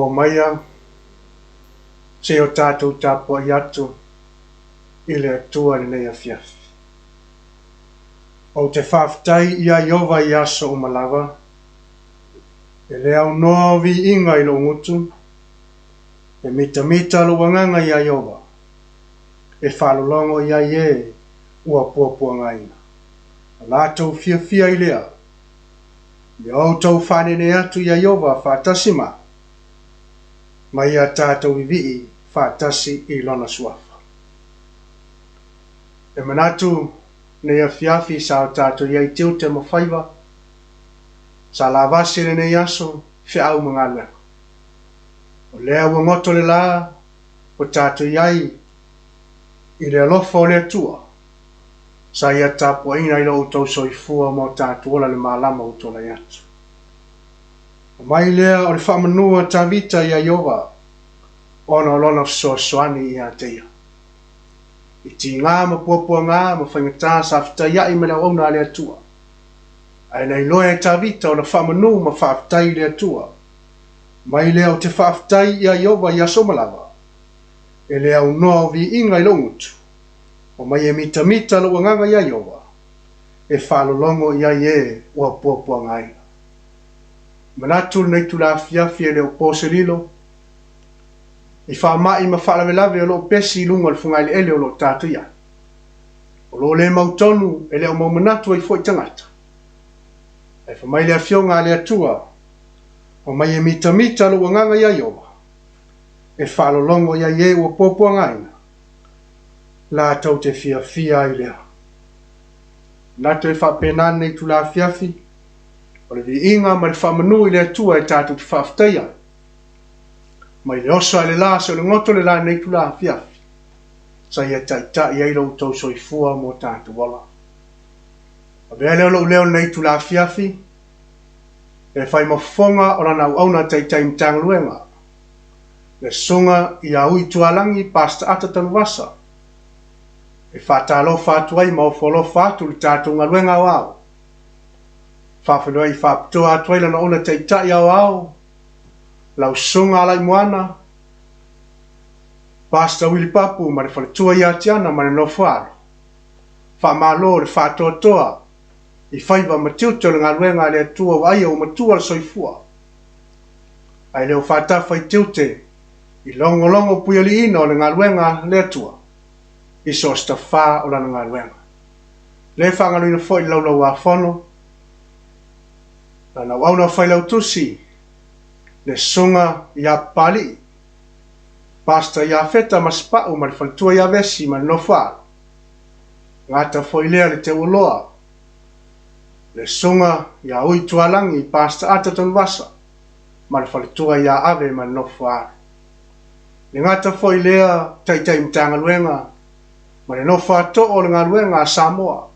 Omaia se i o tatou tapuai atu i le Atua i lenei afiafi. Ou te faafetai ia Ieova i aso uma lava, e le aunoa o viiga i lou gutu, e mitamita lou agaga ia Ieova, e faalologo i ai e ua puapuagaina, ma latou fiafia i lea. Ia outou faaneenee atu ia Ieova faatasi ma au, ma ia tatou vivii faatasi i Lona Suafa. E manatu lenei afiafi sa o tatou i ai i tiute ma faiva, sa lavasi lenei aso, feau ma galuega. O lea ua goto le la, ua tatou i ai i le alofa o le Atua, sa Ia tapuaina ai lo outou soifua ma o tatou ola i le malama ua tuanai atu. Omai lea o le faamanu a Tavita ia Ieova, ona o lona fesoasoani ia te ia. I tiga ma puapuaga ma faigata sa fetaiai ma le auauna a le Atua. Ae na iloa e Tavita ona faamanu ma faafetai i le Atua. Mai lea ou te faafetai ia Ieova i aso uma lava, e le aunoa o viiga i lou gutu, omai e mitamita lou agaga ia Ieova, e faalologo i ai e ua puapuagaina. Manatu lenei itula afiafi e le o po se lilo, i faamai ma faalavelave o lo o pesi i luga o le fogaeleele o lo o tatou i ai. O lo o le mautonu e le o mau manatu ai foi tagata. Ae fai mai le Afioga a le Atua, Omai e mitamita lou agaga ia Ieova, e faalologo i ai e ua puapuagaina, latou te fiafia ai i lea. Manatu e faapena lenei itula afiafi, o le viiga ma le faamanu i le Atua e tatou te faafetaia ai, mai le oso ae le la seia o le goto le la i lenei itula afiafi, sa Ia taitai ai lo outou soifua ma o tatou ola. Avea lea o lou leo i lenei itula afiafi, e fai ma fofoga o Lana auauna taitai Matagaluega, le Susuga ia Ui Tualagi Pastor Ata Tanuvasa, e faatalofa atu ai ma ofo alofa atu i le tatou galuega aoao. Faafeiloai faapitoa atu ai lana auauna taitai aoao, lau Susuga Alaimoana, Pastor Wili Papu ma le faletua ia Tiana ma le nofo a alo. Faamalo le faatoatoa i faiva ma tiute o le galuega a le Atua ua aia ua matua le soifua. Ae le o faatafa i tiute i logologo puialiiina o le galuega a le Atua i so o se tafā o lana galuega. Le faagaloina foi le Laulau-a-Fono, lana auauna failautusi, le Susuga ia Papalii, Pastor Iafeta Masepau ma le faletua ia Vesi ma le nofo a alo. Gata foi lea le Teuoloa, le Susuga ia Ui Tualagi, Pastor Ata Tanuvasa ma le faletua ia Ave ma le nofo a alo. Le gata foi lea Taitai Matagaluega ma le nofo a too o le galuega a Samoa.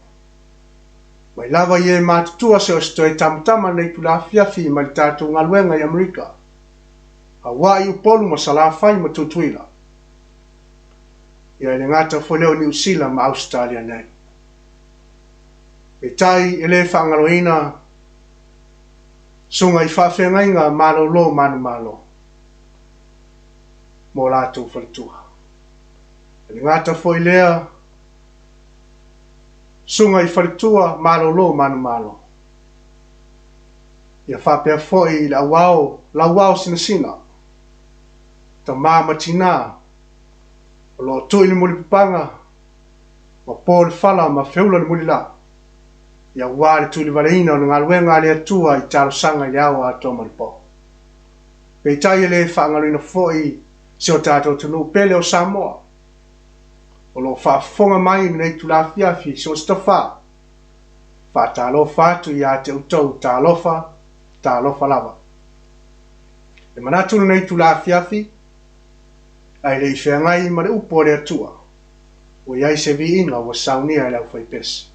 Mai lava i e matutua seia o se toe tamatama lenei itula afiafi mai le tatou galuega i Amerika, Hawaii, Upolu ma Salafai ma Tutuila. Ia e le gata foi lea o Niu Sila ma Ausetalia nei. Peitai e le faagaloina susuga i faafeagaiga malolo manumalo ma o latou faletua. E le gata foi lea, susuga i faletua malolo manumalo. Ia faapea foi i le auao, lauao sinasina, tama ma tina o lo o tui le mulipapaga ma po le fala ma feula le mulila, ia aua le tuilivaleina o le galuega a le Atua i talosaga i le ao atoa ma le po. Peitai e le faagaloina foi si o tatou atunuu pele o Samoa, o lo o faafofoga mai i lenei itula afiafi i so o se tafā. Faatalofa atu ia te outou, talofa, talofa lava. E manatu lenei itula afiafi, ae le i feagai ma le upu a le Atua, ua i ai se viiga ua saunia e le aufaipese.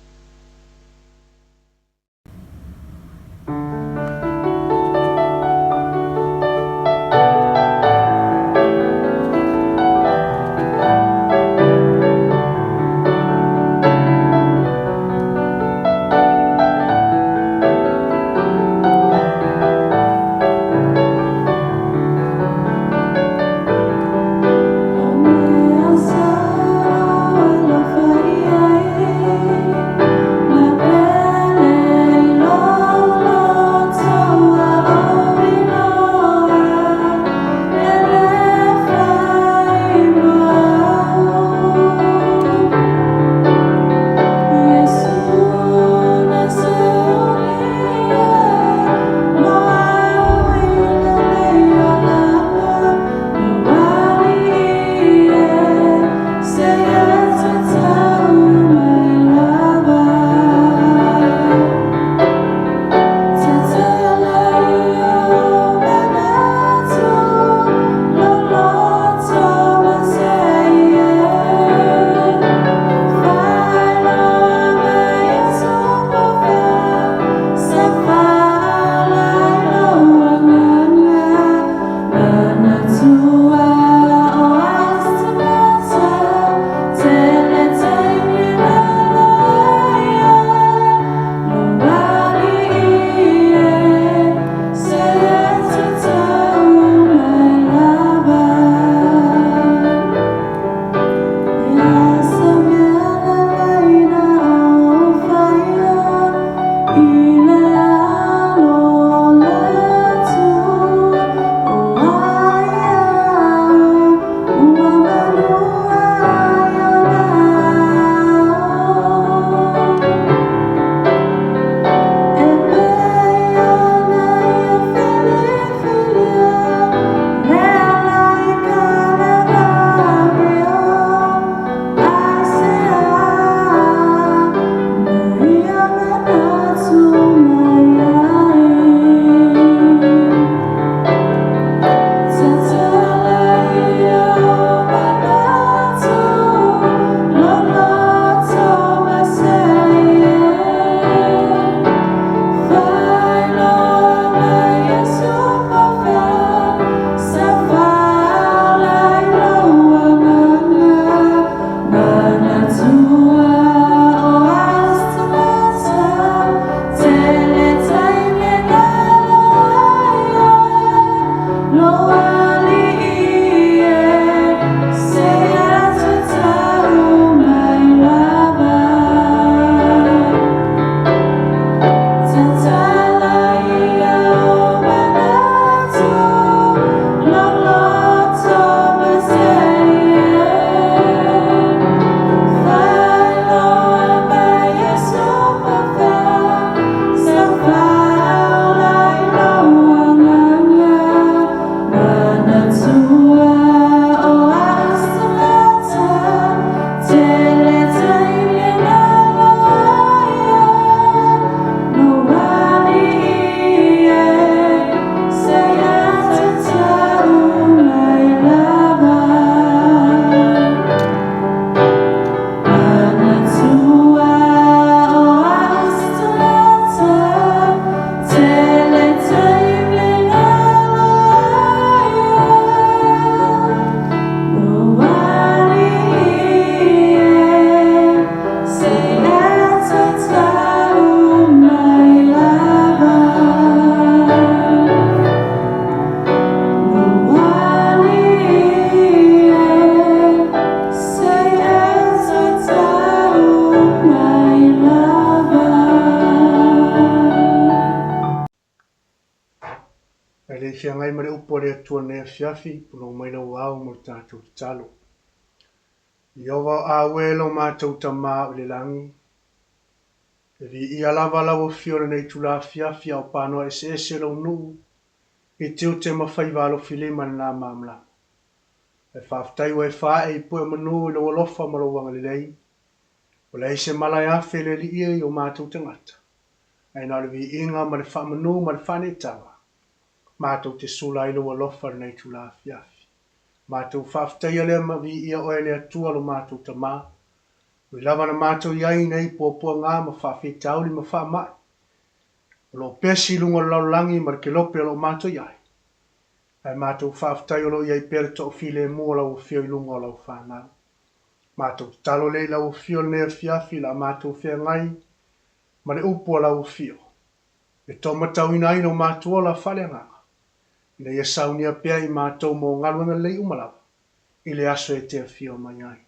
feagai ma le upu a le Atua i lenei afiafi, punou mai lau ao mo le tatou tatalo. Ieova o aue lo matou Tama o i le lagi, e viia lava lau afio i lenei itula afiafi a o panoa eseese lou nuu i tiute ma faiva alofilima i lena malamalama. Ae faafetai ua e faaee i pue o manu i lou alofa ma lou agalelei. Ua leai se mala e afe i le Alii e i o matou tagata, ae na o le viiga ma le faamanu ma le faaneetaga matou te sula ai lou alofa i lenei itula afiafi. Matou faafetaia lea ma viia oe le Atua lo matou Tama. Ui lava na matou i ai nei puapuaga ma faafitauli ma faamai o lo o pesi i luga o le lalolagi ma le kelope o lo o matou i ai, ae matou faafetai o lo o i ai pea le toafilemu o lau afio i luga o lau fanau. Matou tatalo lea i lau afio i lenei afiafi la matou feagai ma le upu a lau afio e taumatauina ai lo matou ola faaleagaga, ina ia saunia pea i matou mo galuega lelei uma lava i le aso e te afio mai ai.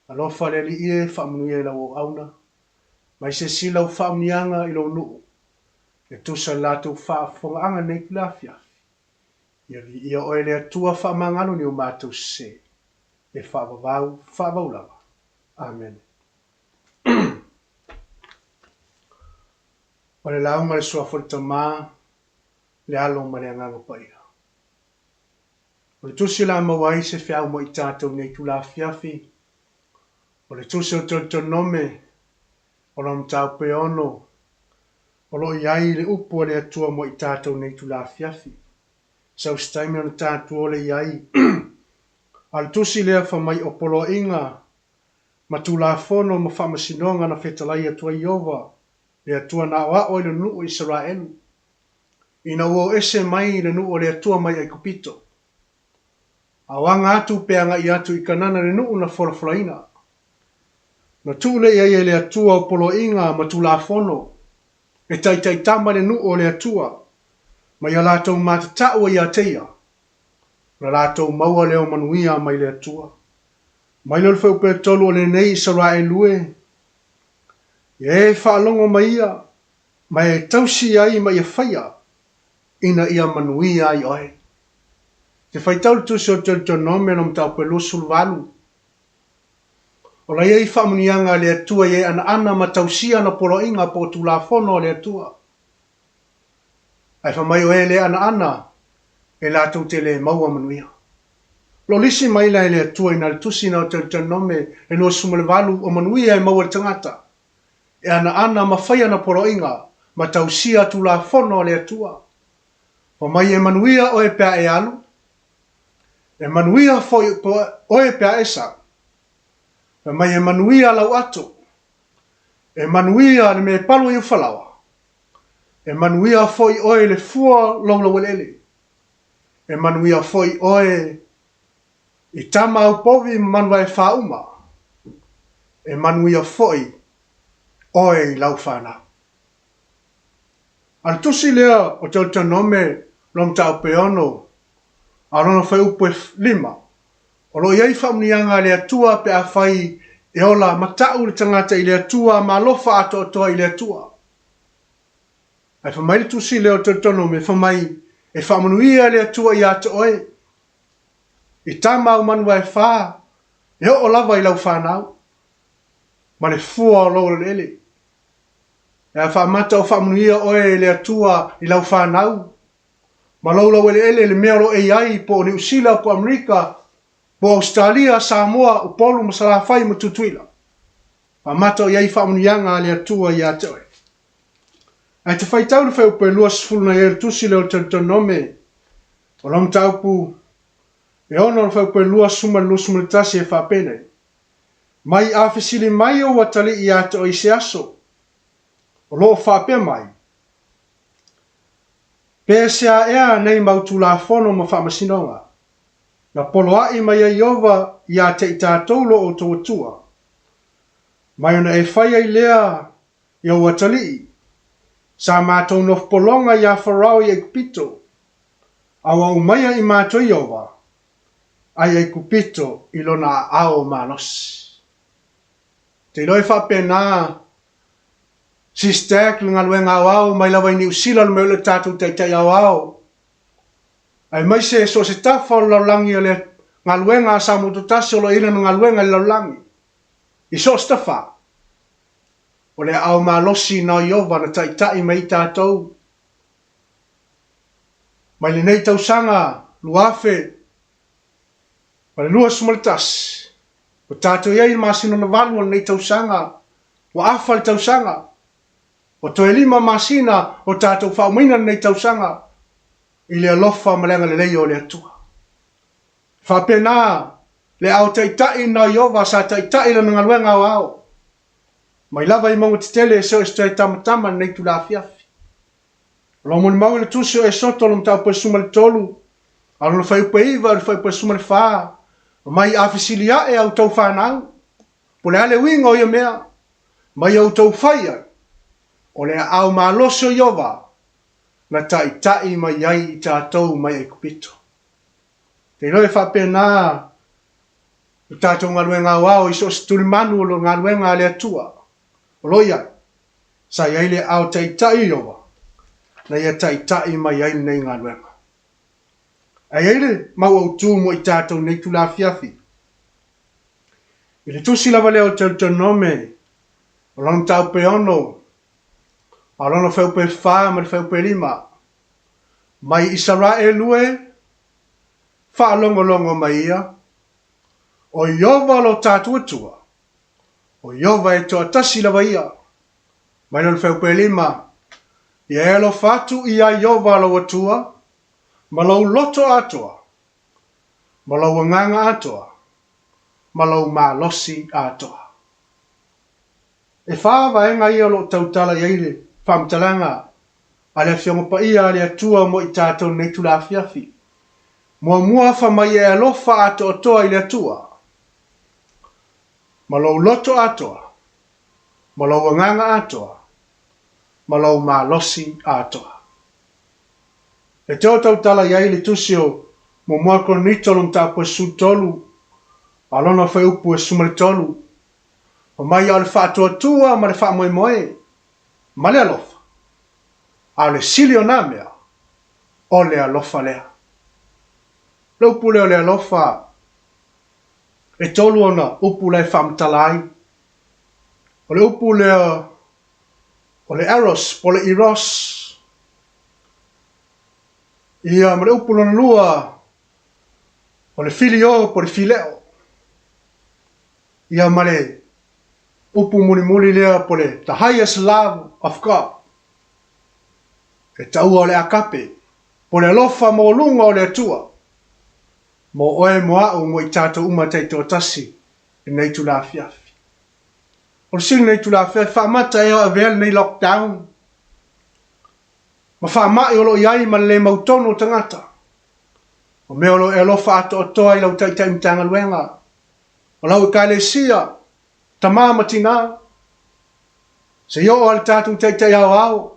Alofa le Alii e, faamanuia i lau auauna, mai se sila u faamanuiaga i lou nuu, e tusa i le latou faafofogaaga nei i le afiafi. Ia viia oe le Atua faamagalo ni o matou sese, e faavavau, faavau lava. Amene. O le lauga i le Suafa o le Tama, le Alo ma le Agaga Paia. O le tusi o le a maua ai se feau mo i tatou i nei itula afiafi, o le tusi o Teutonome, o lona mataupu e 6, o lo o i ai le upu a le Atua mo i tatou i nei itula afiafi. Sau se taimi ona tatou o lea i ai. A o le tusi lea fai mai o poloaiga ma Tulafono ma faamasinoga na fetalai atu ai Ieova le Atua na aoao ai le nuu o Isaraelu, ina ua o ese mai le nuu o le Atua mai Aikupito, a o aga atu pe agai atu i Kanana le nuu na folafolaina. Na tuu lea i ai e le Atua o poloaiga ma Tulafono e taitaitama le nuu o le Atua ma ia latou matatau ai ia te ia, ona latou maua lea o manuia mai le Atua. Mai lea o le fuaiupu e 3 o lenei Isaraelu e, ia e faalogo mai ia, ma e tausi ai ma ia faia, ina ia manuia ai oe. Te faitau le tusi o Teutonome lona mataupu e 28, o la i ai faamanuiaga a le Atua i e anaana ma tausia ana poloaiga po o Tulafono a le Atua. Ae fai mai o e le anaana, e latou te le maua manuia. Lo lisi mai la e le Atua ina le tusi na o Teutonome le 28 o manuia e maua e le tagata, e anaana ma fai ana poloaiga ma tausia Tulafono a le Atua. Fai mai e manuia oe pe a e alu, e manuia foi oe pe a e sau. Fai mai e manuia lau ato, e manuia le mea e palu ai ou falaoa, e manuia foi oe i le fua o lou laueleele, e manuia foi oe i tama au povi ma manu vaefa uma, e manuia foi oe i lau fanau. A o le tusi lea o Teutonome lona mataupu e 6, a o lona fuaiupu e 5, o lo o i ai faamanuiaga a le Atua pe afai e ola matau le tagata i le Atua ma alofa atoatoa i le Atua. Ae fai mai le tusi lea o Teutonome, fai mai, e faamanuia le Atua ia te oe, i tama au manu vaefa, e oo lava i lau fanau, ma le fua o lou eleele. E a faamata o faamanuia oe e le Atua i lau fanau, ma lou laueleele le mea o lo o e i ai, po o Niu Sila, po o Amerika, po o Ausetalia, Samoa, Upolu ma Salafai ma Tutuila. Faamata o i ai faamanuiaga a le Atua ia te oe. Ae te faitau le fuaiupu e 20 na i ai o le tusi lea o le Teutonome, o lau mataupu e 6 o le fuaiupu e 20 ma le 21 e faapenei, Mai a fesili mai ou atalii ia te oe i se aso, o lo o faapea mai, Pe se a ea nei mau Tulafono ma faamasinoga, na poloaʻi mai ai Ieova iā te i tatou lo outou Atua, mai ona e fai ai lea i ou atalii, sa matou nofo pologa iā Farao i Aikupito, a ua umaia i matou Ieova ai Aikupito i lona aao malosi. Te iloa e faapena Sis Jack le galuega aoao mai lava i Niu Sila le mea o le tatou taitai aoao. Aemaise so o se tafa o le lalolagi o le galuega a Samoa Tutoatasi o lo o i ai lana galuega i le lalolagi, i so o se tafa, o le aao malosi na o Ieova na taitai mai ai tatou mai lenei tausaga 2021, ua tatou i ai i le masina lona valu o lenei tausaga, ua afa le tausaga, ua toe lima masina o tatou faaumaina lenei tausaga i le alofa ma le agalelei o le Atua. E faapena le aao taitai na o Ieova sa taitai lana galuega aoao mai lava i mauga tetele seoo i se toe tamatama i lenei itula afiafi. O lo o molimau i le Tusi o Esoto i le mataupu e 13, a o lona fuaiupu e 9 i le fuaiupu e 14, Mai a fesili ae a outou fanau, po o le a le uiga o ia mea, ma ia outou fai ai, o le aao malosi o Ieova na taitai mai ai i tatou mai Aikupito. Ou te iloa e faapena le tatou galuega aoao i so o se tulimanu o le galuega a le Atua o lo o i ai, sa i ai le aao taitai o Ieova na ia taitai mai ai lenei galuega. Ae i ai le mau autu mo i tatou i lenei itula afiafi. I le tusi lava lea o Teutonome, o lona mataupu e 6, a o lona fuaiupu e 4 ma le fuaiupu e 5, Mai Isaraelu e, faalogologo mai ia, o Ieova lo tatou Atua, o Ieova e toatasi lava ia. Mai lona fuaiupu e 5, Ia e alofa atu iā Ieova lou Atua, ma lou loto atoa, ma lou agaga atoa, ma lou malosi atoa. E fā vaega ia o lo o tautala i ai le faamatalaga a le Afioga Paia a le Atua mo i tatou i lenei itula afiafi. Muamua, fai mai e alofa atoatoa i le Atua ma lou loto atoa, ma lou agaga atoa, ma lou malosi atoa. E toe tautala i ai le tusi o Muamua Korinito lona mataupu e 13, a o lona fuaiupu e 13, Fai mai a o le faatuatua ma le faamoemoe ma le alofa, a o le sili o nā mea, o le alofa lea. O le upu lea o le alofa, e tolu ona upu la e faamatala ai. O le upu lea o le eros po o le eros, ia ma le upu lona lua o le filio po o le fileo. Ia ma le upu mulimuli lea po o le the highest love of God, e taua o le agape, po o le alofa maualuga o le Atua mo oe mo a'u mo i tatou uma taitoatasi i lenei itula afiafi. O le sili i lenei itula afiafi, faamata ea o avea lenei lockdown ma faama'i o lo o i ai ma le le mautonu o tagata? O mea o lo o e alofa atoatoa i lau Taitai Matagaluega, o lau Ekalesia, tama ma tina, seia oo lava i le tatou Taitai Aoao.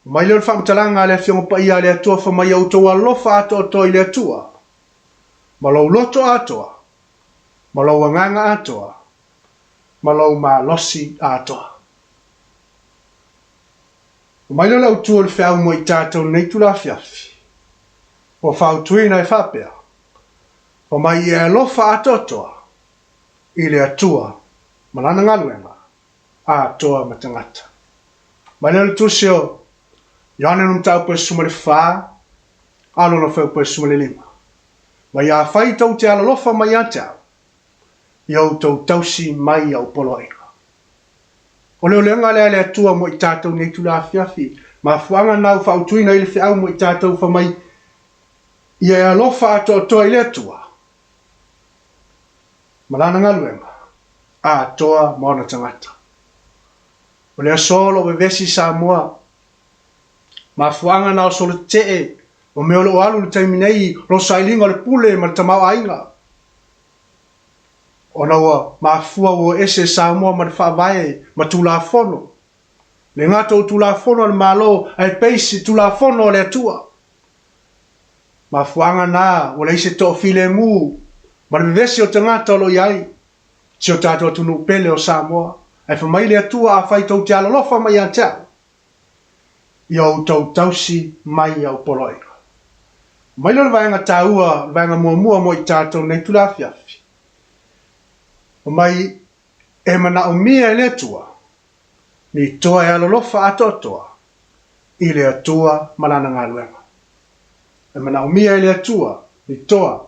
Mai lea o le faamatalaga a le Afioga Paia a le Atua fai mai ia outou alofa atoatoa i le Atua, ma lou loto atoa, ma lou agaga atoa, ma lou malosi atoa. Omai lea o le autu o le feau mo i tatou i lenei itula afiafi, ua fautuina e faapea, Omai e alofa atoatoa i le Atua ma Lana galuega atoa ma tagata. Mai lea o le tusi o Ioane lona mataupu e 14, a lona fuaiupu e 15. Mai afai tou te alolofa mai ia te au, ia outou tausi mai i au poloaiga. O le olega lea a le Atua mo i tatou i nei itula afiafi, mafuaaga na ua faautuina ai le feau mo i tatou fai mai ia e alofa atoatoa i le Atua ma Lana galuega atoa ma ona tagata. O le aso o lo o vevesi Samoa, mafuaaga na o solotetee o mea o lo o alu i le taimi nei o lo sailiga o le pule ma le tamaoaiga. Ona ua mafua ua o ese Samoa ma le Faavae ma Tulafono. Le gata o Tulafono a le Malo ae base i Tulafono a le Atua. Mafuaaga na ua leai se toafilemu ma le vevesi o tagata o lo o i ai si o tatou atunuu pele o Samoa. Ae fai mai le Atua afai tou te alolofa mai ia te au, Ia outou tausi mai i au poloaiga. Mai lea o le vaega taua, le vaega muamua mo i tatou nei itula afiafi, mai e manaomia e le Atua ni toa e alolofa atoatoa i le Atua ma Lana galuega. E manaomia e le Atua ni toa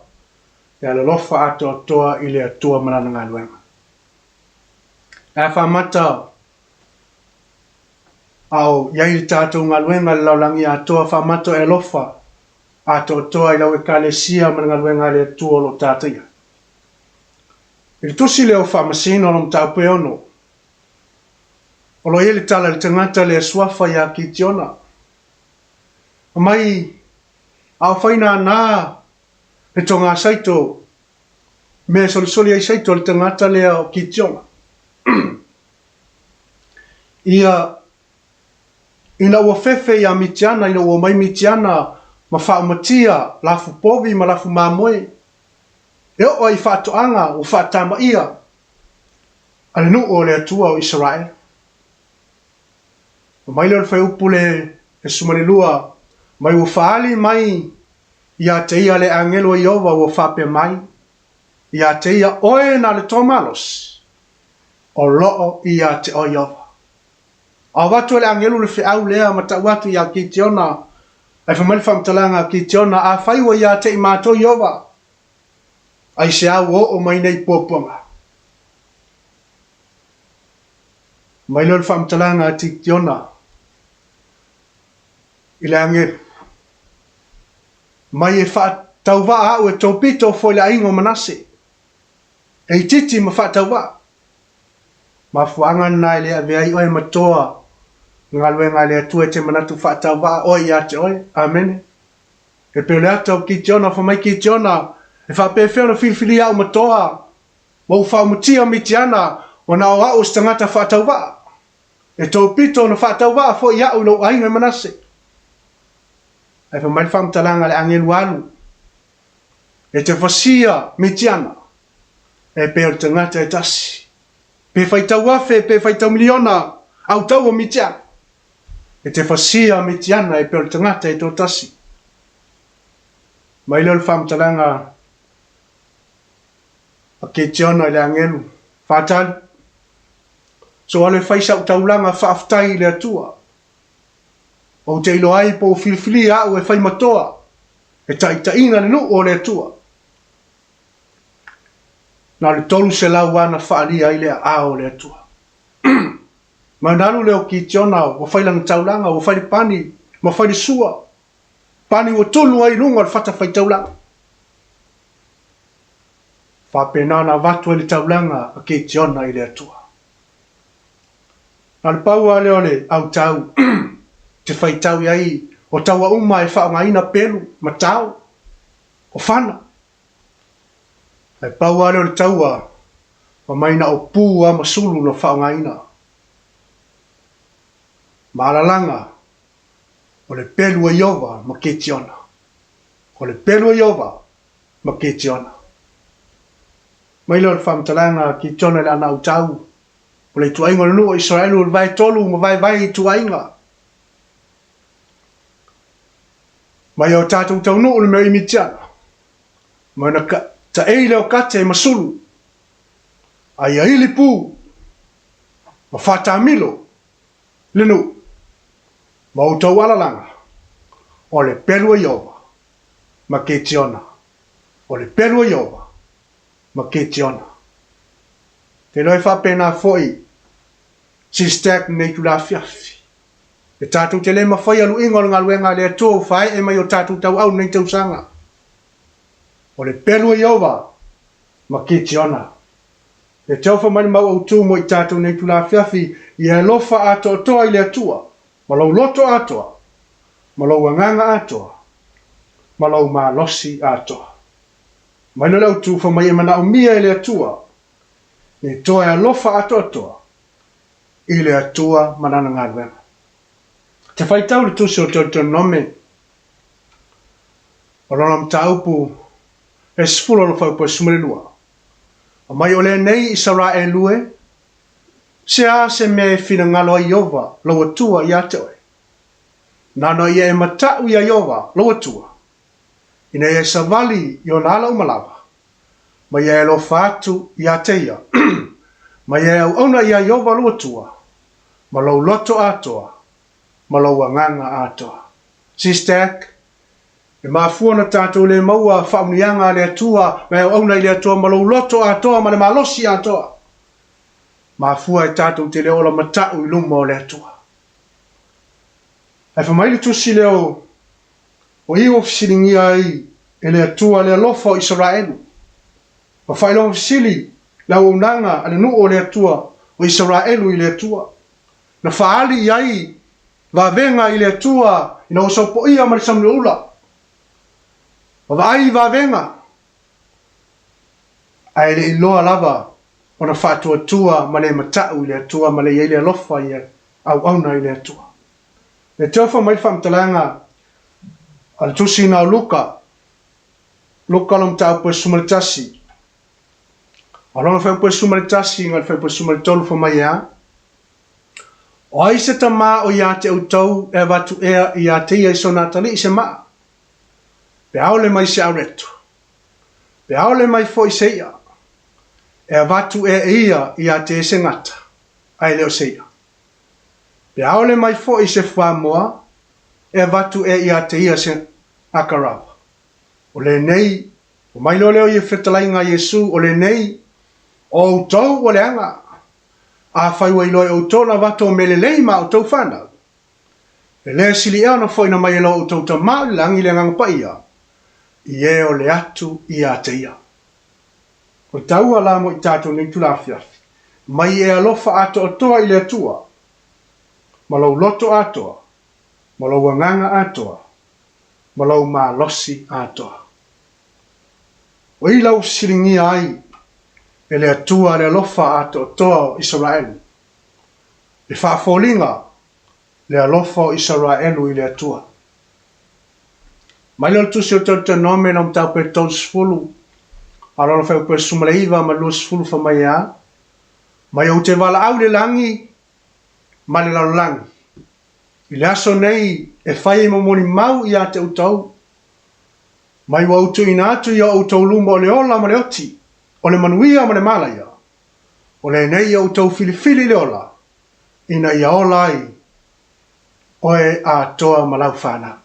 e alolofa atoatoa i le Atua ma Lana galuega. E a faamata A o i ai le tatou galuega i le lalolagi atoa, faamato e alofa atoatoa i lau Ekalesia ma le galuega a le Atua o lo o tataia. I le tusi lea o Faamasino o lo mataupu e ono, o lo o i ai le tala i le tagata lea suafa ia Kitiona. Mai a o fai nānā le togā saito, mea e solisoli ai saito le tagata lea o Kitiona. Ia, ina ua fefe ia Mitiana, ina ua omai Mitiana ma faaumatia lafu povi ma lafu mamoe, e oo ai i faatoaga ua faatamaia a le nuu o le Atua o Isaraelu. Omai lea o le fuaiupu le 12, mai ua faaali mai ia te ia le agelu a Ieova ua faapea mai, ia te ia oe na le toa malosi, o loo ia te oe Ieova. A avatu e le agelu le feau lea ma tau atu ia Kitiona, ae fai mai le faamatalaga a Kitiona, Afai ua ia te i matou Ieova, aisea ua oo mai nei puapuaga? Mai lea o le faamatalaga a Kitiona i le agelu, Mai e faatauvaa au e tou pito foi le aiga o Manase. E itiiti ma faatauvaa. Mafuaaga lena e le avea ai oe ma toa i galuega a le Atua e te manatu faatauvaa oe ia te oe. Amene. E pei o le ata o Kitiona, fai mai Kitiona, e faapefea ona filifilia au ma toa, ma ou faaumatia Mitiana, ona o au o se tagata faatauvaa. E tou pito ona faatauvaa foi au i lou aiga i Manase. Ae fai mai le faamatalaga a le agelu alu, E te fasia Mitiana, e pei o le tagata e tasi. Pe faitau afe, pe faitau miliona, au taua Mitiana. E te fasia Mitiana e pei o le tagata e toatasi. Mai lea o le faamatalaga a Kitiona i le agelu, Faatali, so alu e fai sau taulaga faafetai i le Atua. Ou te iloa ai po ua filifilia au e fai matoa e taitaiina le nuu o le Atua. Na o le 300 ana faaalia ai le aao o le Atua. Ma ona alu lea o Kitiona ua fai lana taulaga, ua fai le pani ma fai le sua, pani ua tunu ai i luga o le fatafaitaulaga. Faapena ona avatu ai le taulaga a Kitiona i le Atua. Na o le pau lava lea o le autau te faitau i ai o taua uma e faaaogaina pelu ma tao o fana. Ae pau lava lea o le taua fai mai na o pu lava ma sulu na faaaogaina. Ma alalaga o le pelu a Ieova ma Ketiona. O le pelu a Ieova ma Ketiona. Mai lea o le faamatalaga a Kitiona i le ana autau, o le ituaiga o le nuu o Isaraelu o le vaetolu ma vaevae i ituaiga. Mai o tatou taunuu le mea i Mitiana, ma ona taei lea o kate ma sulu, a ia ili pu ma faatamilo le nuu, ma outou alalaga, o le pelu a Ieova ma Kitiona, o le pelu a Ieova ma Kitiona. Te iloa e faapena foi Sister lenei itula afiafi. E tatou te le mafaia luiga o le galuega a le Atua ua faaee mai o tatou tauau lenei tausaga. O le pelu a Ieova ma Kitiona. E te ofa mai le mau autu mo i tatou nei itula afiafi, ia e alofa atoatoa i le Atua ma lou loto atoa, ma lou agaga atoa, ma lou malosi atoa. Mai lea o le autu fai mai e manaomia e le Atua ni toa e alofa atoatoa i le Atua ma Lana galuega. Te faitau le tusi o Deuteronome o lona mataupu e 10 o lona fuaiupu e 12. Aumai o lenei Isaraelu e, se a se mea e finagalo ai Ieova lou Atua ia te oe? Na ona ia e mata'u iā Ieova, lou Atua, ina ia e savali i ona ala uma lava, ma ia e alofa atu iā te ia, ma ia e auauna iā Ieova lou Atua, ma lou loto atoa, ma lou agaga atoa. Sistack, E mafua ona tatou le maua faamanuiaga a le Atua ma e auauna i le Atua ma lou loto atoa ma le malosi atoa. Mafua e tatou te le ola mata'u i luma o le Atua. Ae fai mai le tusi lea o o i ua fesiligia ai e le Atua le alofa o Isaraelu, ma faailoga fesili le auaunaga a le nuu o le Atua o Isaraelu i le Atua, na faaali i ai vavega i le Atua ina ua sopoia ma le Samueula, ma vaai i vavega, ae le i iloa lava ona faatuatua ma le mata'u i le Atua ma le i ai le alofa i auauna i le Atua. Le teofa mai le faamatalaga a le tusi na o Luka, Luka lo mataupu e 11, a lona fuaiupu e 11 ga le fuaiupu e 13 fa mai e a? O ai se tamā o iā te outou e avatu ea iā te ia i sona atalii se maa, pe aole mai se aureto, pe aole mai foi se ia, e avatu ea e ia iā te e se gata, ae le o se ia. Pe aole mai foi se fuamoa, e avatu ea iā te ia se akarava. O lenei, o mai loa lea o ia fetalaiga a Iesu, o lenei, o outou ua leaga. Afai ua iloa e outou ona avatu o mea lelei ma outou fanau, e le sili ea ona foina mai e lo outou Tama o le lagi le Agaga Paia i e o le atu ia te ia. O le taua la mo i tatou nei itula afiafi, mai e alofa atoatoa i le Atua ma lou loto atoa, ma lou agaga atoa, ma lou malosi atoa. O i la ua fesiligia ai e le Atua le alofa atoatoa o Isaraelu, le faafoliga le alofa o Isaraelu i le Atua. Mai lea o le tusi o Teutenome na mataupu e 30, a lona fuaiupu e 19 ma le 20 fai mai e a? Mai ou te valaau i le lagi ma le lalolagi, i le aso nei e fai ai ma molimau ia te outou, mai ua ou tuuina atu i o outou luma o le ola ma le oti, o le manuia ma le malaia, o lenei ia outou filifili i le ola, ina ia ola ai oe atoa ma lau fanau.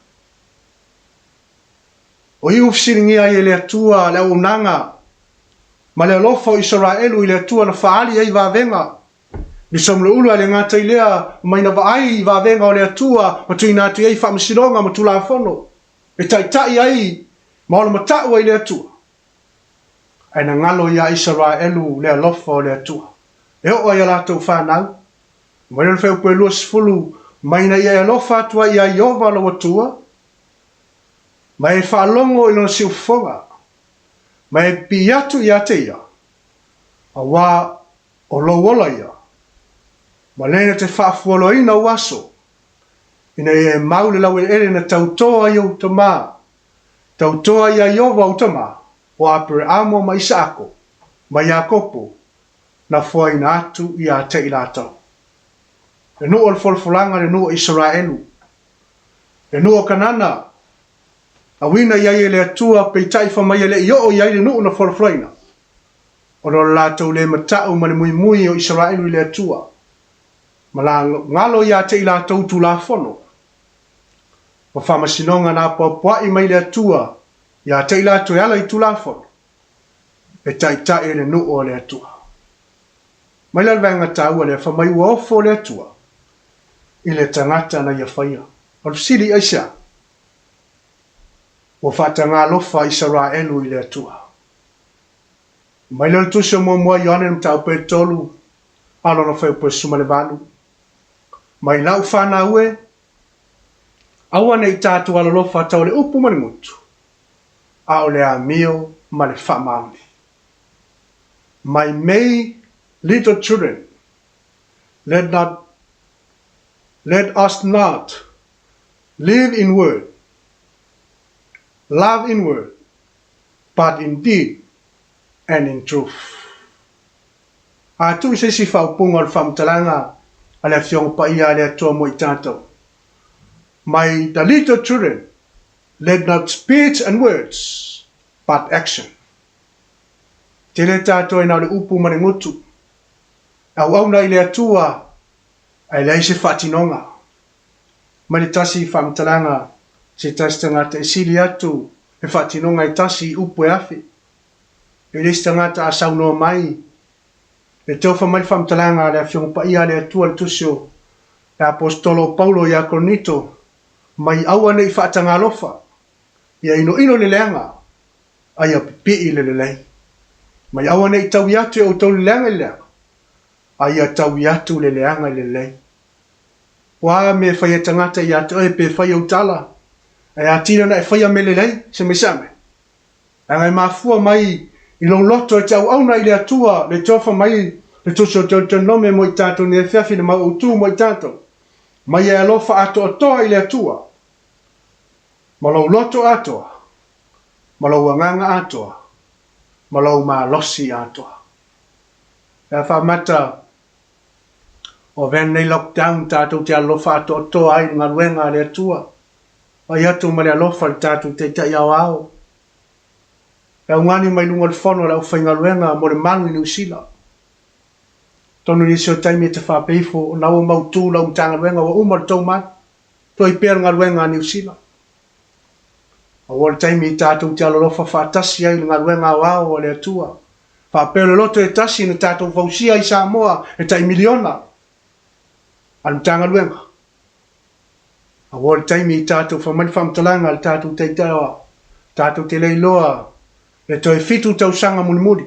O i ua fesiligia ai e le Atua le auaunaga ma le alofa o Isaraelu i le Atua na faaali ai vavega le Samuleula, e le gata i lea, mai na vaai i vavega o le Atua ma tuuina atu i ai faamasinoga ma tulafono e taitai ai ma ola mata'u ai le Atua. Ae na galo iā Isaraelu le alofa o le Atua e oo ai ia latou fanau. Mai lona fuaiupu e 20, mai ina ia e alofa atu ai iā Ieova lou Atua, ma e faalogo i lona siufofoga, ma e pipii atu iā te ia, auā o lou ola ia, ma lena te faafualoina ou aso, ina ia e mau le laueleele na tauto ai ou tamā, tauto ai iā Ieova ou tamā, o Apereamo ma Isaako, ma Iakopo, na foaina atu iā te i latou. Le nuu o le folafolaga, le nuu o Isaraelu, le nuu o Kanana, auina i ai e le Atua, peitai fai mai e le i oo i ai le nuu na folafolaina, ona o le latou le mata'u ma le muimui o Isaraelu i le Atua, ma la galo iā te i latou tulafono, ma faamasinoga na apoapoa'i mai le Atua iā te i latou e ala i tulafono, e taitai ai le nuu o le Atua. Mai la le vaega taua lea, fai mai ua ofo le Atua i le tagata na ia faia. O le fesili, aisea? Ua faataga alofa Isaraelu i le Atua. Mai lea o le tusi o muamua Ioane le mataupu e 3, a lona fuaiupu e 18. Mai lau fanau e, aua ne i tatou alolofa tau le upu ma le gutu, a o le amio ma le faamaoni. My may little children, let not let us not live in word, love in word, but in deed and in truth. A tuu i se isi faaupuga o le faamatalaga a le Afioga Paia a le Atua mo i tatou. Mai the little children, let not speech and words, but action. Tele tatou e na o le upu ma le gutu. E auauna i le Atua ae leai se faatinoga. Mai le tasi faamatalaga se tasi tagata e sili atu le faatinoga e tasi i upu e afe. E le isi tagata a saunoa mai e tofa mai le faamatalaga a le Afioga Paia a le Atua le Tusi o le Aposetolo o Paulo ia Korinito, mai aua ne i faatagalofa, ia inoino le leaga, a ia pipii le lelei. Mai aua ne i taui atu e outou le leaga i le leaga, a ia taui atu le leaga i le lelei. O a mea e fai e tagata ia te oe pe fai ou tala, ae atili ona e faia mea lelei, se mai se ame. Leaga e mafua mai i lou loto e te auauna i le Atua le tofa mai le Tusi o Deuteronome mo i tatou nei afiafi le mau autu mo i tatou. Mai e alofa atoatoa i le Atua ma lou loto atoa, ma lou agaga atoa, ma lou malosi atoa. Pe a faamata o avea lenei lockdown tatou te alofa atoatoa ai i le galuega a le Atua. Vaai atu ma le alofa i le tatou Taitai Aoao, le augani mai luga o le fono a le aufaigaluega mo le malu i Niu Sila. Atonu i nisi o taimi e te faapea ifo, o na ua mautu lau Matagaluega ua uma le tou malu, toe pea le galuega a Niu Sila. A ua o le taimi tatou te alolofa faatasi ai i le galuega aoao a le Atua, faapea o le loto e tasi na tatou fausia ai Samoa e tai miliona a le Matagaluega. A ua o le taimi i tatou fai mai le faamatalaga a le tatou Taitai Aoao, tatou te le iloa le toe 7 tausaga mulimuli,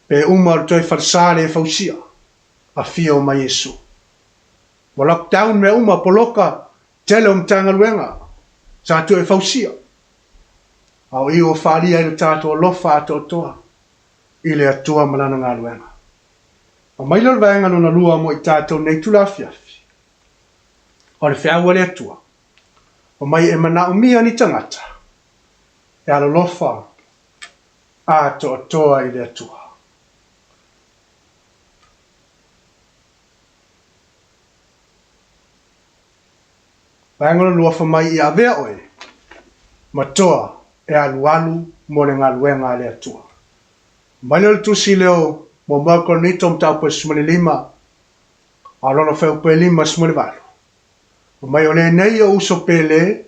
pe uma o le toe falesa le fausia, afio mai Iesu. Ua lockdown mea uma, poloka tele o Matagaluega sa toe fausia. A o i ua faaalia ai lo tatou alofa atoatoa i le Atua ma Lana galuega. Aumai lea o le vaega lona lua mo i tatou nei itula afiafi, o le feau a le Atua. Omai e manaomia ni tagata e alolofa atoatoa i le Atua. Vaega lona lua, fai mai ia avea oe ma toa e alualu mo le galuega a le Atua. Mai lea o le tusi lea o Muamua Korinito mataupu e 15, a o lona fuaiupu e 58. Fai mai o lenei o uso pele,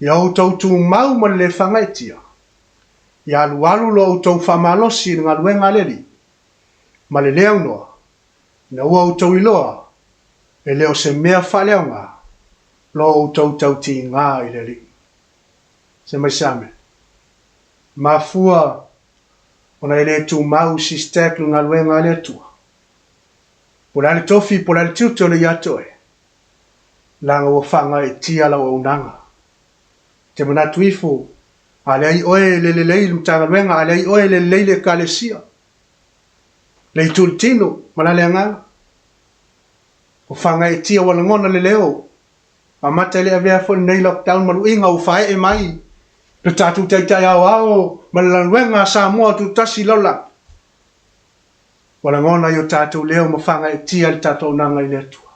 ia outou tumau ma le le faagaeetia, ia alualu lo outou faamalosi i le galuega a le Alii, ma le le aunoa, ina ua outou iloa, e le o se mea faaleaoga lo outou tautiga i le Alii. Se mai se ame. Mafua ona e le tumau sister le galuega a le Atua. Po o le a le tofi, po o le a le tiute o le ia te oe, leaga ua faagaeetia lau auaunaga. Te manatu ifo, a leai oe e le lelei i le Matagaluega, a leai oe e le lelei i le Ekalesia, le itu i le tino ma la le agaga. Ua faagaeetia, ua lagona le leo. Amata e le avea foi lenei lockdown ma luiga ua faaee mai le tatou Taitai Aoao ma le galuega a Samoa Tutasi i lalolagi. Ua lagona i o tatou leo ma faagaeetia le tatou auaunaga i le Atua.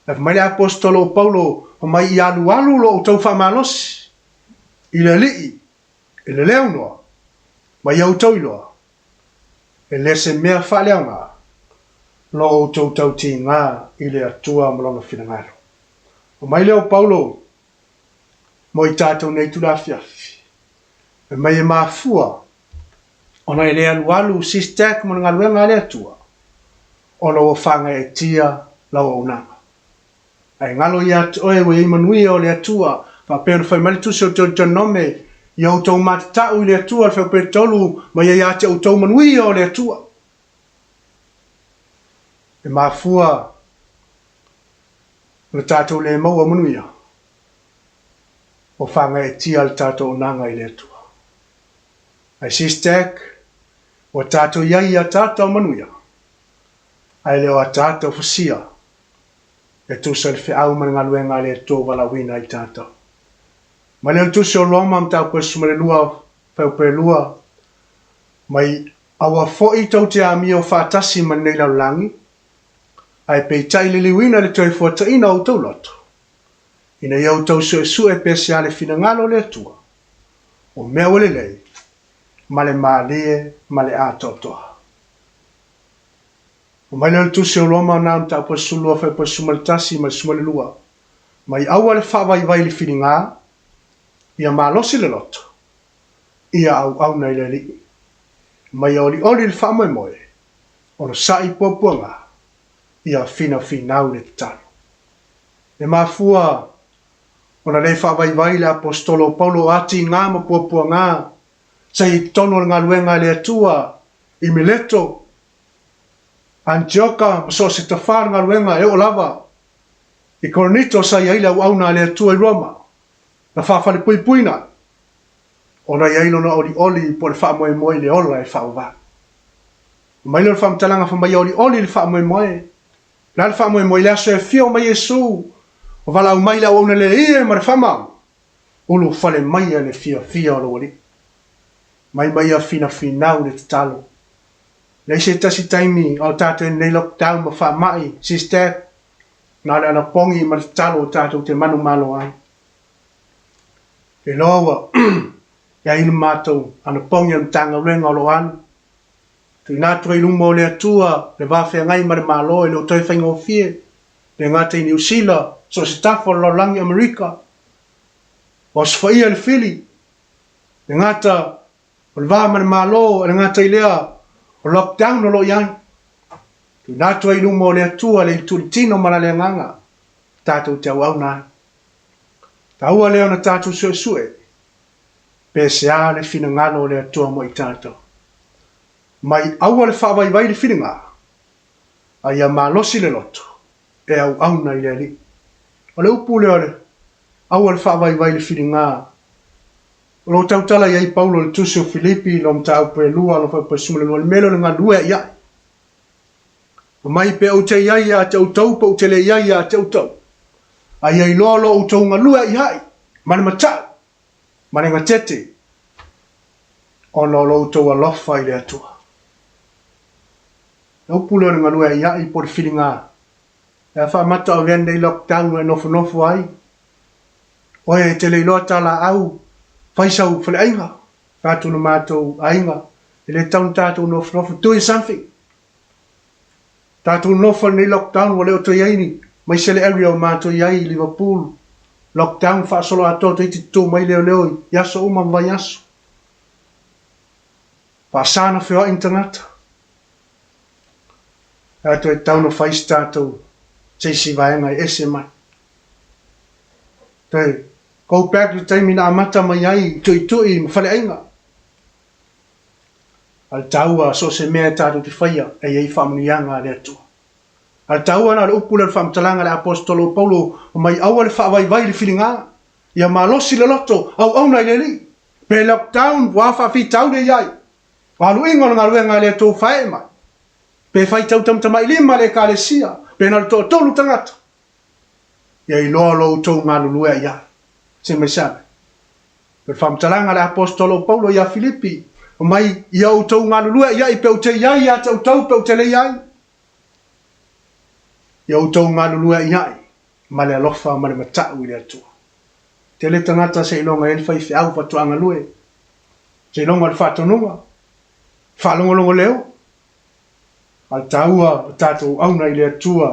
Ae fai mai le Aposetolo o Paulo, fai mai ia alualu lo outou faamalosi i le Alii i le leo noa ma ia outou iloa, e le se mea faaleaoga lo outou tautiga i le Atua ma Lona finagalo. Fai mai lea o Paulo mo i tatou nei itula afiafi, fai mai e mafua ona e le alualu sis Jack mo le galuega a le Atua, ona ua faagaeetia lau auaunaga. Ae galo ia te oe ua i ai manuia o le Atua, faapea ona fai mai le Tusi o Deuteronome, ia outou matatau i le Atua le fuaiupu 3, ma ia ia te outou manuia o le Atua. E mafua ona tatou le maua manuia, ua faagaeetia le tatou auaunaga i le Atua. Ae sis Jack, ua tatou i ai i ataata o manuia, ae le o ataata o fasia e tusa i le feau ma le galuega a le Atua ua valaauina ai tatou. Mai lea o le Tusi o Roma mataupu e 12 fuaiupu e 2, mai aua foi tou te amio faatasi ma lenei lalolagi, Ae peitai liliuina le toe fuataina o outou loto, ina ia outou suesue pe sea le finagalo o le Atua, o mea ua lelei, ma le malie ma le atoatoa. Omai lea o le Tusi o Roma na mataupu e 12 fuaiupu e 11 ma le 12, Mai aua le faavaivai i le filiga, ia malosi le loto, ia auauna i le Alii. Ma ia olioli i le faamoemoe, onosai puapuaga, ia finafinau le tatalo. E mafua ona le faavaivai le Aposetolo o Paulo o atiga ma puapuaga sa i ai i totonu o le galuega a le Atua i Mileto, Anitioka ma so o se tafā o le galuega e oo lava i Korinito sa i ai le auauna a le Atua i Roma, na faafalepuipuina ai ona i ai lona olioli po o le faamoemoe i le ola e faavavau. Fai mai lea o le faamatalaga fai mai ia olioli le faamoemoe. O le a le faamoemoe? I le aso e afio mai Iesu, o valaau mai le auauna le ie ma le faamaoni, ulufale maia le fiafia o lou Alii. Mai ma ia finafinau le tatalo. Leai se tasi taimi a o tatou i lenei lockdown ma faamai, sister, na o le anapogi ma le tatalo tatou te manumalo ai. Iloa ua i ai le matou anapogi a le Matagaluega o lo o alu, tuuina atu ai i luma o le Atua le va feagai ma le Malo e le o toe faigofie, le gata i Niu Sila, so o se tafa o le lalolagi Amerika, ua osofaia le fili, le gata o le va ma le Malo, e le gata i lea o lockdown o lo o i ai. Tuuina atu ai i luma o le Atua le ilitulitino ma la le agaga tatou te auauna ai. Taua lea ona tatou suesue pe sea le finagalo o le Atua mo i tatou. Mai aua le faavaivai le filiga, a ia malosi le loto e auauna i le Alii. O le upu lea o le aua le faavaivai le filiga, o lo o tautala i ai Paulo i le Tusi o Filipi, lona mataupu e 2, lona fuaiupu e 12, le mea lea o le galue ai ai. Omai pe ou te i ai ia te outou pe ou te le i ai ia te outou, a ia iloa lo outou galue aiaʻi ma le matau ma le gatete ona o lo outou alofa i le Atua. Le upu lea o le galue aiaʻi po o le filiga, e a faamata o avea lenei lockdown ua e nofonofo ai, oe e te le iloa ta laau, fai sau faleaiga, tatou na matou aiga, e le tatau ona tatou nofonofo, doing something. Tatou nofo i lenei lockdown ua le o toe i ai ni maise le area o matou i ai i Liverpool, lockdown faasoloatoa toeitiiti tutu mai leoleo i aso uma ma vaiaso. Faasa ona feoai ni tagata. Ae toe tatau ona fai se tatou se isi vaega e ese mai. Toe go back le taimi na amata mai ai tuitui ma faleaiga. A le taua so o se mea e tatou te faia e i ai faamanuiaga a le Atua. A le taua na o le upu lea o le faamatalaga a le Aposetolo o Paulo, fai mai aua le faavaivai i le filiga, ia malosi le loto, auauna i le Alii. Pe lockdown, ua faafitauli e i ai, o aluiga o le galuega a le Atua ua faee mai. Pe faitau tamatamailima le Ekalesia, pe na o le toatolu tagata, ia iloa lo outou galulue ai ai. Se mai sale. O le faamatalaga a le Aposetolo o Paulo ia Filipi, fai mai, Ia outou galulue ai ai pe ou te i ai ia te outou pe ou te le i ai. Ia outou galulue ai ai ma le alofa ma le matau i le Atua. Tele tagata seiloga e i ai le faifeau faatoa galue, seiloga o le faatonuga, faalogologo leo, a le taua o tatou auauna i le Atua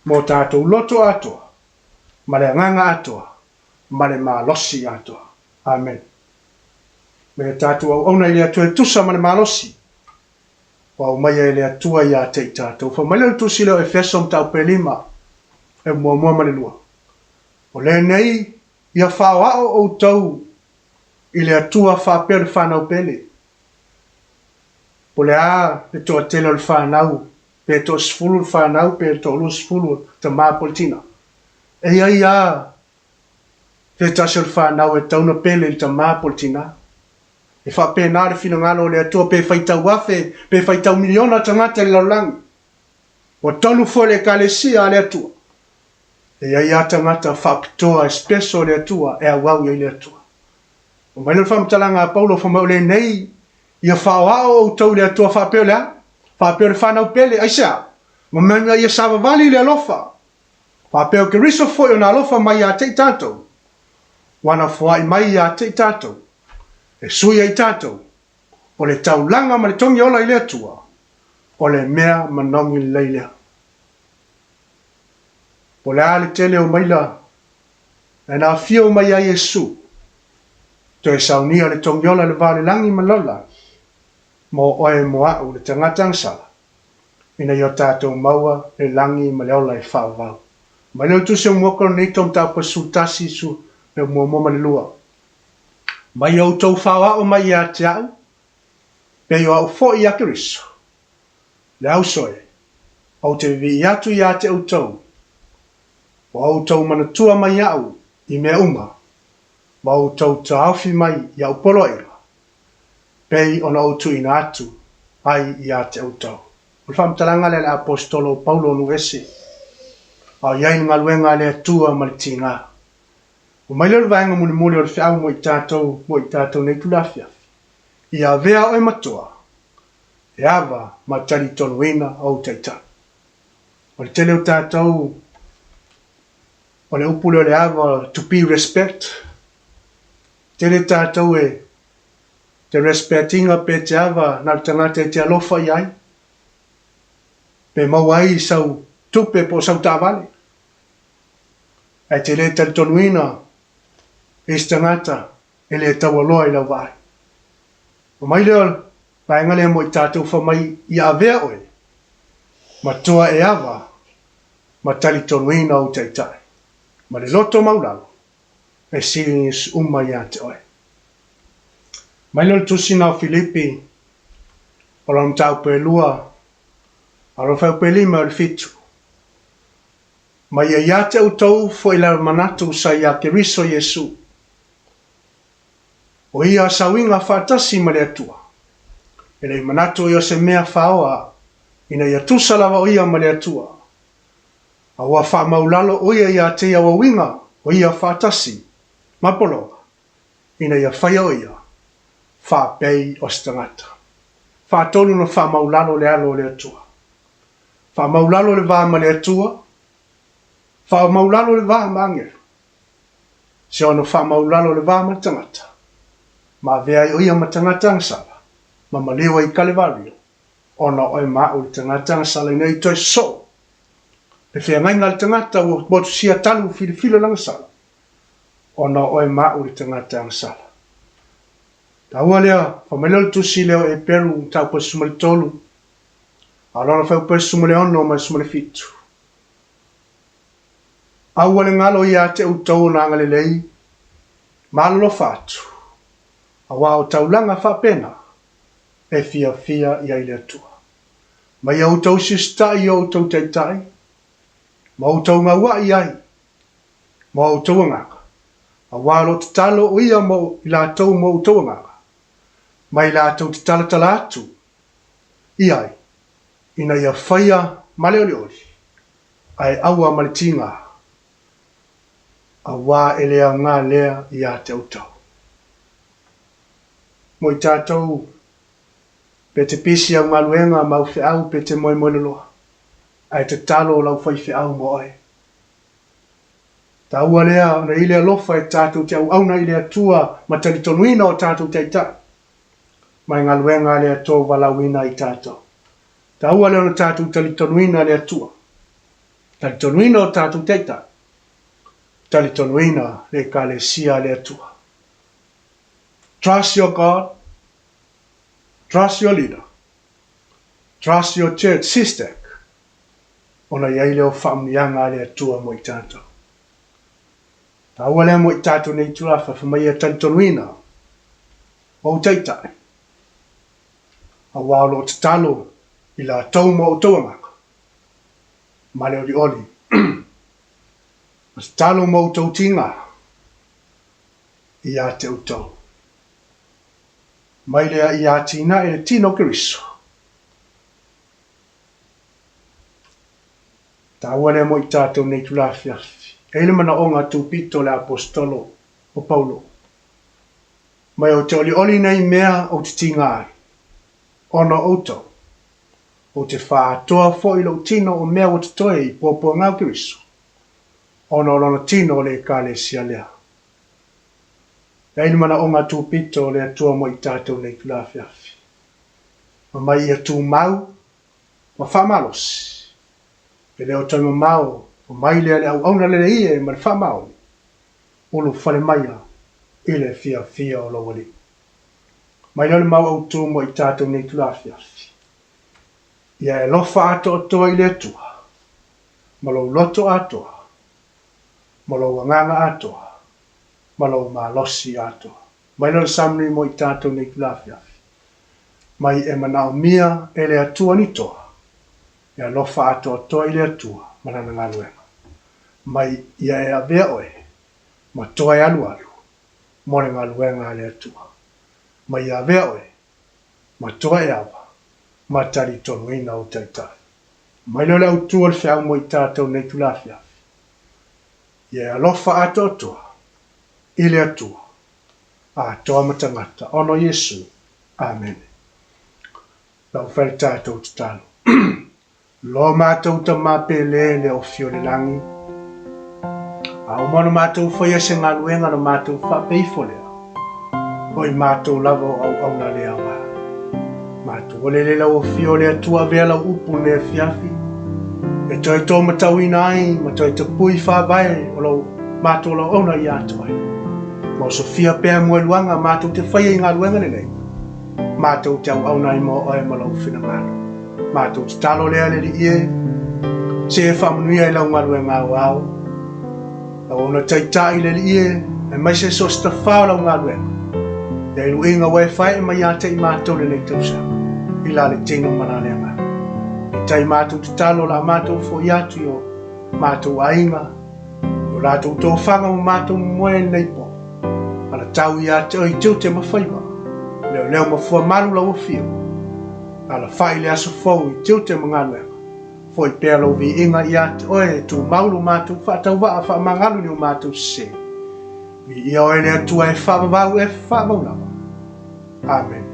mo tatou loto atoa ma le agaga atoa ma le malosi atoa. Amene. Me ia tatou auauna i le Atua e tusa ma le malosi ua aumaia e le Atua ia te i tatou. Fai mai lea o le Tusi lea o Efeso mataupu e 5, e muamua ma le 2. O lenei ia faaoao outou i le Atua faapea le fanau pele. Po o le a le toatele o le fanau, pe toasefulu le fanau pe toaluasefulu tama po o le tina. E i ai lava se tasi o le fanau e tatau ona pele i le tama po o le tina. E faapena le finagalo o le Atua pe faitau afe pe faitau miliona tagata i le lalolagi. Ua tonu foi le Ekalesia a le Atua. E i ai lava tagata faapitoa e special e le Atua e auau i ai le Atua. Fai mai lea o le faamatalaga a Paulo, fai mai o lenei ia faaoao outou i le Atua faapea o le a? Faapea o le fanau pele, aisea? Ma ina ia savavali i le alofa, faapea o Keriso foi ona alofa mai ia te i tatou, ua na foai mai ia te i tatou, e sui ai tatou, o le taulaga ma le togi ola i le Atua, o le mea manogi lelei lea. Po o le a le tele o maila e na afio mai ai Iesu, toe saunia le togi ola i le va o le lagi ma le lalolagi, mo oe mo a'u le tagata agasala, ina ia o tatou maua le lagi ma le ola e faavavau. Mai lea o le Tusi o Muamua Korinito mataupu e 11 su le muamua ma le lua. Mai outou faoao mai ia te a'u, pei o a'u foi ia Keriso. Le auso e, ou te vivii atu ia te outou, ua outou manatua mai a'u i mea uma, ma outou taofi mai i a'u poloaiga, pei ona ou tuuina atu ai ia te outou. O le faamatalaga lea a le Aposetolo o Paulo o nuu ese, a o i ai le galuega a le Atua ma le tiga. Ua mai lea o le vaega mulimuli o le feau mo i tatou, mo i tatou nei itula afiafi. Ia avea oe matua, e ava ma talitonuina ou taitai. O le tele o tatou, o le upu lea o le ava, to be respect. Tele tatou e te respect ina pe te ava na o le tagata e te alofa i ai, pe maua ai sau tupe po o sau taavale. Ae te le talitonuina i se tagata e le taualoa i lau vaai. O mai lea o le vaega lea mo i tatou fai mai ia avea oe matua e ava ma talitonuina ou taitai ma le loto maulalo e sili uma ia te oe. Mai lea o le tusi na o Filipi, o lona mataupu e lua, a o lona fuaiupu e 5 o le 7. Ma ia ia te outou foi le manatu sa ia Keriso Iesu. O ia sauiga faatasi ma le Atua. E le i manatu ia o se mea faoa, ina ia tusa lava o ia ma le Atua. A ua faamaulalo o ia ia te ia auauiga o ia faatasi ma pologa, ina ia faia o ia faapei o se tagata. Faatolu na faamaulalo le alo o le Atua. Faamaulalo le va ma le Atua, faamaulalo le va ma agelu. Se ono faamaulalo le va ma le tagata, ma avea ai o ia ma tagata agasala, ma maliu ai i Kalevario, ona o oe ma a'u le tagata agasala ina ia toe sosoo. Le feagaiga a le tagata ua motusia talu filifili o le agasala, ona o oe ma a'u le tagata agasala. Taua lea, fai mai lea o le tusi lea o Eperu, mataupu e 13, a o lona fuaiupu e 16 ma le 17. Aua le galo ia te outou ona agalelei ma alolofa atu, aua o taulaga faapena e fiafia i ai le Atua. Ma ia outou sista'i i o outou taitai, ma outou gaua'i ai ma outou agaga, aua o lo o tatalo o ia mo i latou mo outou agaga, ma i latou te talatala atu i ai, ina ia faia ma le olioli, ae aua ma le tiga, aua e le aoga lea ia te outou. Mo i tatou, pe te pisi au galuega ma au feau pe te moemoe loloa, ae tatalo lau faifeau mo oe. Taua lea ona i le alofa e tatou te auauna i le Atua ma talitonuina o tatou taitai mai galuega a le Atua ua valaauina i tatou. Taua lea ona tatou talitonuina le Atua, talitonuina o tatou taitai, talitonuina le Ekalesia a le Atua. Trust your God, trust your leader, trust your church, sister, ona i ai lea o faamuniaga a le Atua mo i tatou. Taua lea mo i tatou nei tulafa, fai mai ia talitonuina ou taitai, aua o lo o tatalo i latou ma outou agaga, ma le olioli, ma tatalo ma outou tiga ia te outou. Mai lea ia atinae le tino o Keriso. Taua lea mo i tatou nei itula afiafi. E i ai le manaoga tupito o le Aposetolo o Paulo. Mai ou te olioli nei mea ou te tiga ai, ona o outou. Ou te faaatoa foi lou tino o mea ua totoe i puapuaga o Keriso, ona o lona tino o le Ekalesia lea. E ai le manaoga tupito o le Atua mo i tatou nei itula afiafi. Ma mai ia tumau ma faamalosi. E le o toe mamao omai lea le auauna lelei e ma le faamaoni, ulufale maia i le fiafia o lou Alii. Mai lea o le mau autu mo i tatou nei itula afiafi. Ia e alofa atoatoa i le Atua ma lou loto atoa, ma lou agaga atoa, ma lou malosi atoa. Mai lea o le Salmo mo i tatou nei itula afiafi. Mai e manaomia e le Atua ni toa, e alofa atoatoa i le Atua ma lana galuega. Mai ia e avea oe ma toa e alualu mo le galuega a le Atua. Mai ia avea oe ma toa e ava ma talitonuina ou taitai. Mai lea o le autu o le feau mo i tatou nei itula afiafi. Ia e alofa atoatoa i le Atua, atoa ma tagata, ona o Iesu. Amene. Lau fai le tatou tatalo. Lo matou Tama pele le ofi o le lagi, a uma ona matou faia se galuega na matou faapeifo lea, o i matou lava o auauna le aoga. Matou ole le lau afio o le Atua avea lau upu lenei afiafi, e toe tōmatauina ai ma toe tapui faavae o lau matou lauauna ia te oe. Ma osofia pea moeluaga matou te faia i galuega lelei, matou te auauna ai mo oe ma lou finagalo. Matou tatalo lea le Alii e, se e faamanuia i lau galuega aoao, lau auauna taitai le Alii e, aemaise so o se tafā o lau galuega, ia i luiga ua e faee mai ia te i matou lenei tausaga, i la le tino ma la le agaga. Peitai matou tatalo o le a matou foi atu i o matou aiga, i o latou tofaga ma matou momoe i lenei po, alatau ia te oe i tiute ma faiva, leoleo ma fuamalu lau afio, Alafai le aso fou i tiute ma galuega. Foi pea lou viiga ia te oe e tumau lo matou faatauvaa faamagalu i ni o matou sese. Viia oe le Atua e faavavau e faavau lava. Amene.